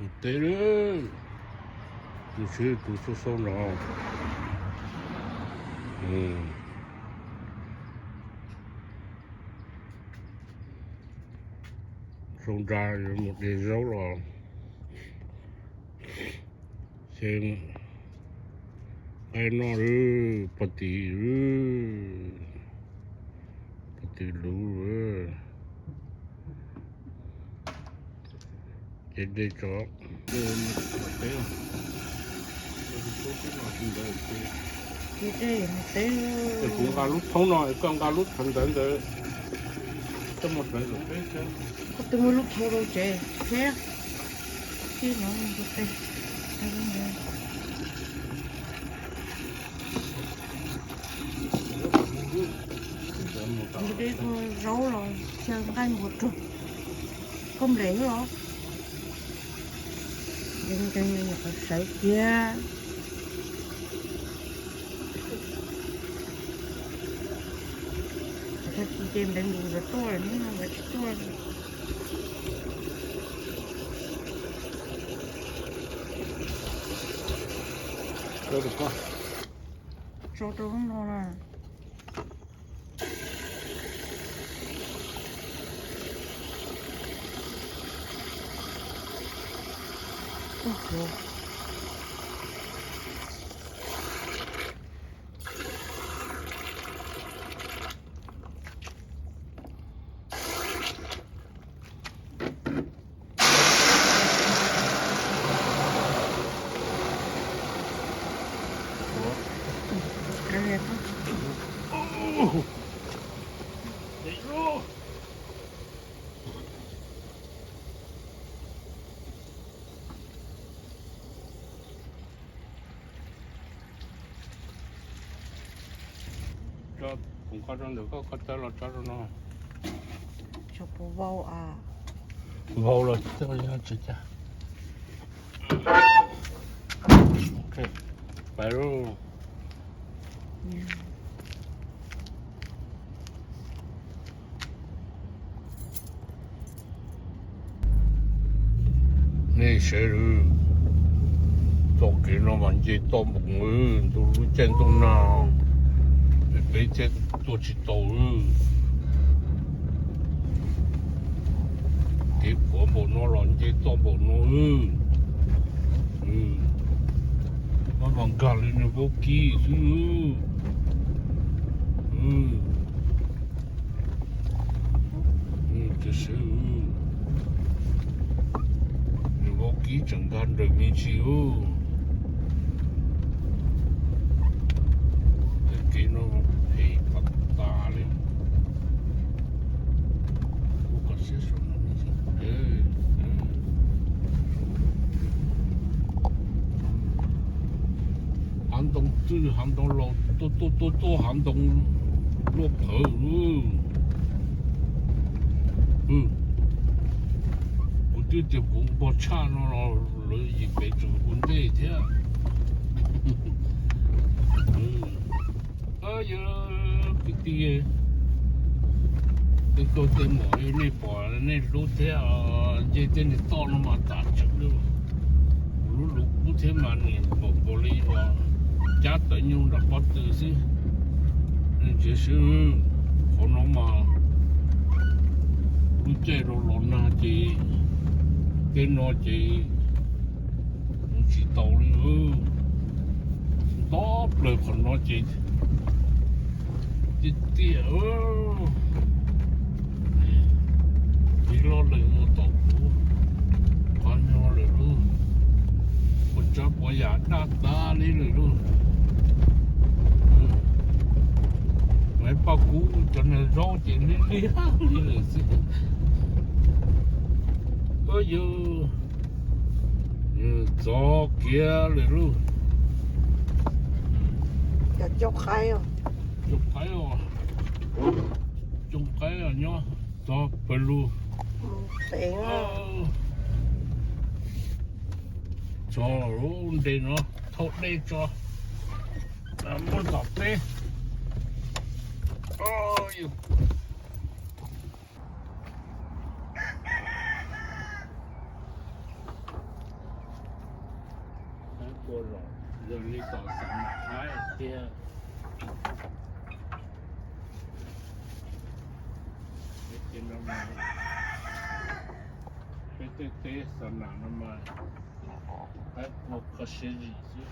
Tus teb, tus tsheb tus xau xau no. Sau nra yuav mus de zaub los. Ces nqaij noj lawm, pog tim, pog tim luv. Ces de tso. Kuv nqa lub thoob no, koj nqa lub thoob ntawd ntawd, koj mus hlawv lawm peb thiab. Koj twb muaj lub thoob rau tsev thiab. Tij no, mus de zaub los xyaw nqaij npua rog, koj nplem xwb os. Ntev ntev nyuam qhuav sawv kiag. Tag kis ces ntev nkaus nkawd tuaj lawm, hnub no nkawd tsis tuaj. Tso rau lub no na. Tso, kuv kho rau ntawm koj, koj tawb los tso rau no. Tso puas vau a? Vau los tsis tau, tsis cas. Pais lauj. Nej saib, txoj kev no mas nce toj npaum ntu lub caij ntuj nag, peb thiaj tuaj tsis tau. Kev puav npaum no los nce toj npaum no. Maj mam nkag li nws vaub kib xwb. Tiam sis nws vaub kib tseem nkag nrawm me ntsis ub. Tej kev no phem tas tas li. Hav ntoo txwj, hav ntoo laus, tuaj tuaj tuaj tuaj hav ntoo luaj phawv. Kuv twb tias kuv npog tshaj no los lawv yim pem tseem ua ntej thiab. Yog kwv tij, tej tub tej muam, yog nej pom nej hlub thiab, nce tej niag toj no mas tas tseeb li. Kuv lub lub kub thiab mas nim npaum nkaus li uas cab tawv nyuj nram pob tw xwb. Tiam sis qhov no mas lub caij rau los nag ces tej no ces mus tsis taus li. Nto plaws qhov no ces tiaj tiaj. Tib loj lees mus tom kuv qhov no lawm lauj. Puas tsav puas yam daj tas li lawm lauj. Maiv Paj Kub cov niag zaub ces liab liab li lawm xwb. Yus txog kiag lawm lauj. Cov coob qaib, coob qaib, coob qaib nyob txog pawg lug. Txog nte no thauj dej tso, muab tom teb. Ua los yog li tom xav nam haib tiag. Peb tej no mas, peb tej teb xav nam no mas haib ua kho siab zim xwb.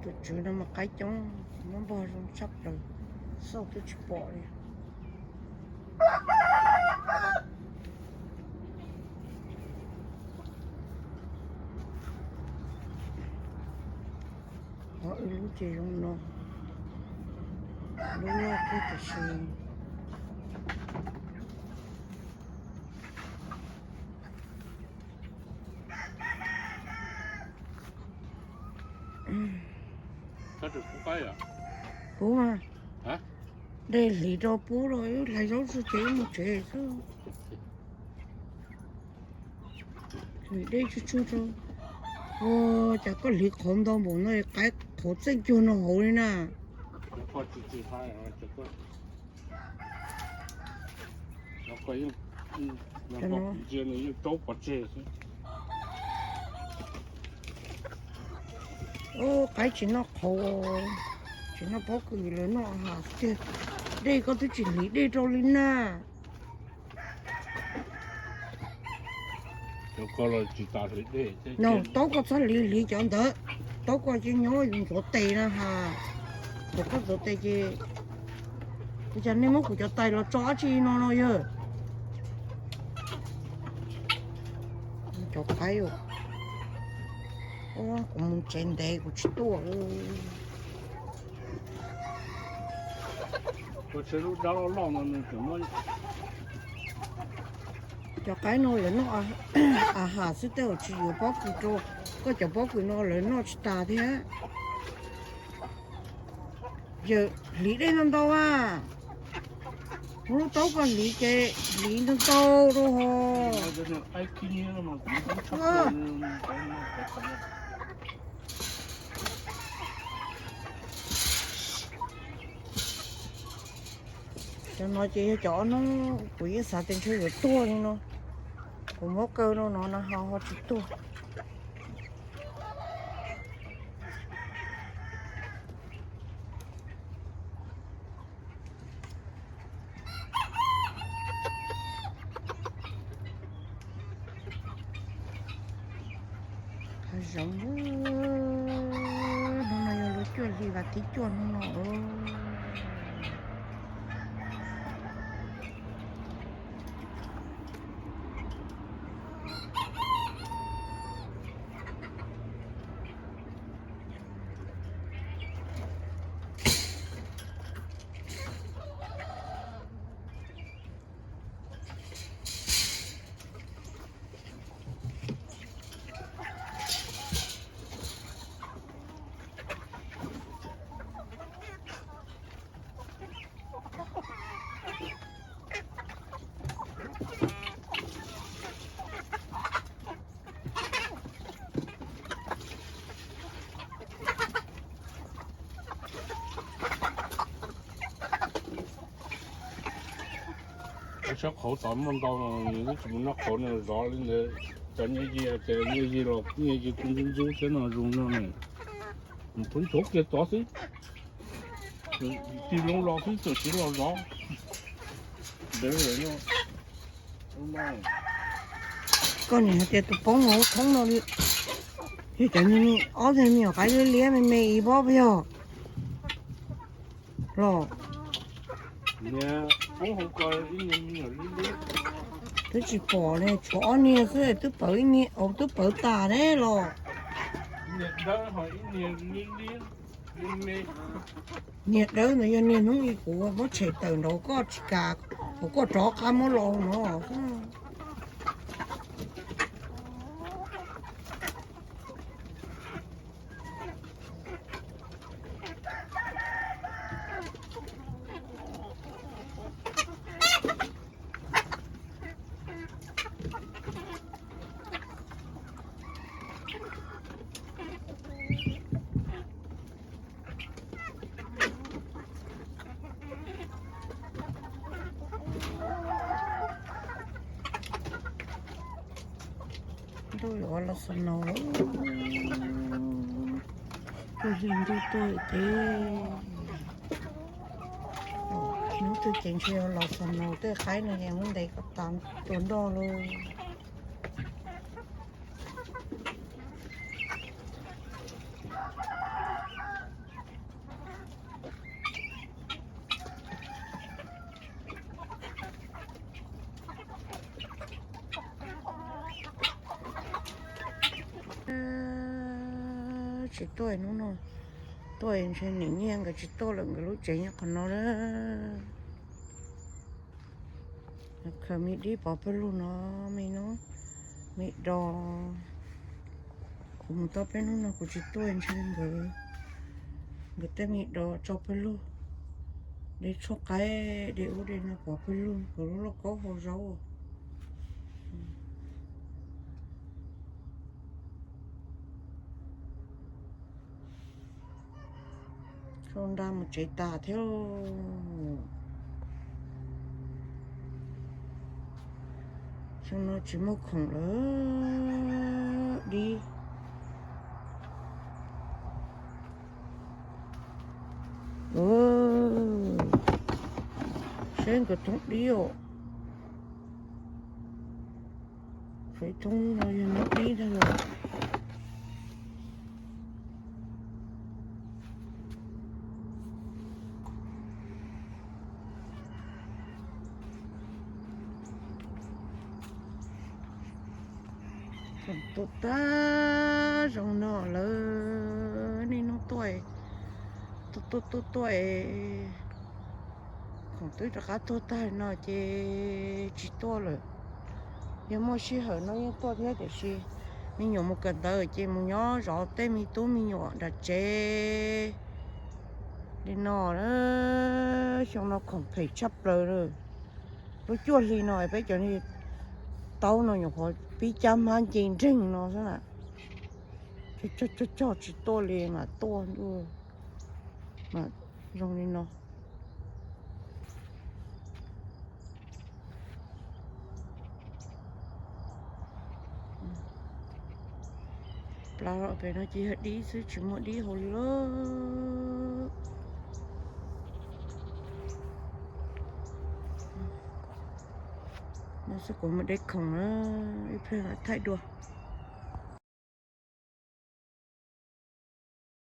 Tus tswv no mas qaib coob, muab npog zoo tshaj plaws, xauj twb tsis pom li. Ho wb lub ces zoo no, lub loj kawg tiam sis Pub mas, de hliv rau pub los wb hlais zaub tso ces wb mus tsev xwb. Hliv dej tsuj tsuj rau. Ua cas koj hliv qhauv ntau npaum no, qaib qhauv txeej cuag no hauv li na. Ub, qaib tsis noj qhauv, tsis noj pob kws, lawv noj has tiag. Dej koj twb tsis hliv dej rau li na. No, taub koj txhob hliv, hliv cov ntawd. Taub koj ces nyob yus ntxuav tes na has. Thaum koj ntxuav tes ces, ua cas nej muab kuv cov tais los tso dab tsi no no yawg? Cov qaib, kuv mus tsev ntev kuv tsis tuaj. Cov qaib no lawv noj a has xwb, tej zaum tsis yuav pob kws rau. Koj cov pob kws no lawv noj tsis tas thiab. Yawg hliv dej ntau ntau a. Lub taub koj hliv ces hliv ntau ntau rau ho. Cov no ces yog cov ob hnub kuv yeej xav tias ntshe yuav tuag li no. Kuv muab kaw rau no no ho ho tsis tuag. Hav zoov, hnub no yog lub cuaj hli vas thib cuaj hnub no. Sab qhauv tod muaj ntau, nws twb tsis mus noj qhauv no zov li ntawd. Cov nyiaj yig ces nyiaj yig los nyiaj yig kuj ntxub ntxub thiab no zoo no ne. Mus pub nchuav kiag tod xwb. Tig loo los xwb txawm siv los zov. Ntev lawm no. Koj niam hais tias tus poob hauv thoob no li, yog cov niag me ob tug me nyuam qaib liab liab me me ib pob puas yog los? Twb tsis pom ne, tshuav ob niag xwb, twb pawv ib niag, twb pawv tas ne los. Niag dawb ntawd yog niag hnub i kuv muab tshem tawm nrov koj tsis kam, kuv koj rov qab muab los no. Ntuj yuav los snow, tus yog ntuj tuaj ces hnub twg ces ntshe yuav los snow, tej qaib no yeej muab ntes kom tas tua nroj lauj. Tsis tuaj hnub no, tuaj ntshe nim nyiag nkawd tsis tuaj lawm, nkawd lub tsev nyob qhov no na. Khaws me dib pov pawg lug no, me nub, me do. Kuv mus tau peb hnub no kuv tsis tuaj ntshe nkawd, nkawd tej me do tso pawg lug, de tshuaj qaib, de ub de no pov pawg lug, nkawd lub lauj kaub hau zaub. Sau nra mus tsev tas thiab. Xyoo no tsis muaj khoom lawm dib. Seb nkawd thoob dib os. Fev thoob no yog nyob dib ntag los. Tuaj tag zoo no lawm, niaj hnub tuaj, tuaj tuaj tuaj tuaj, khoom twb rov qab tuag tag no ces tsis tuaj lawm. Yog muaj sij hawm no yeej tuaj thiab tiam sis me nyuam mus kawm ntawv ces mus nyob zov tej me tub me nyuam nram tsev li no. Xyoo no khoom phem tshaj plaws lawm. Lub cuaj hli no peb cov niag taub no nyuam qhuav pib cab hmab nce nreeg no xwb na. Cog cog cog tsis tuaj li mas tuaj ntuj, mas zoo li no. Plab pem no ces yog dib xwb tsis muaj dib hauv li lawm. No xwb kuv mus de khoom na, ib pliag mam thaij dua.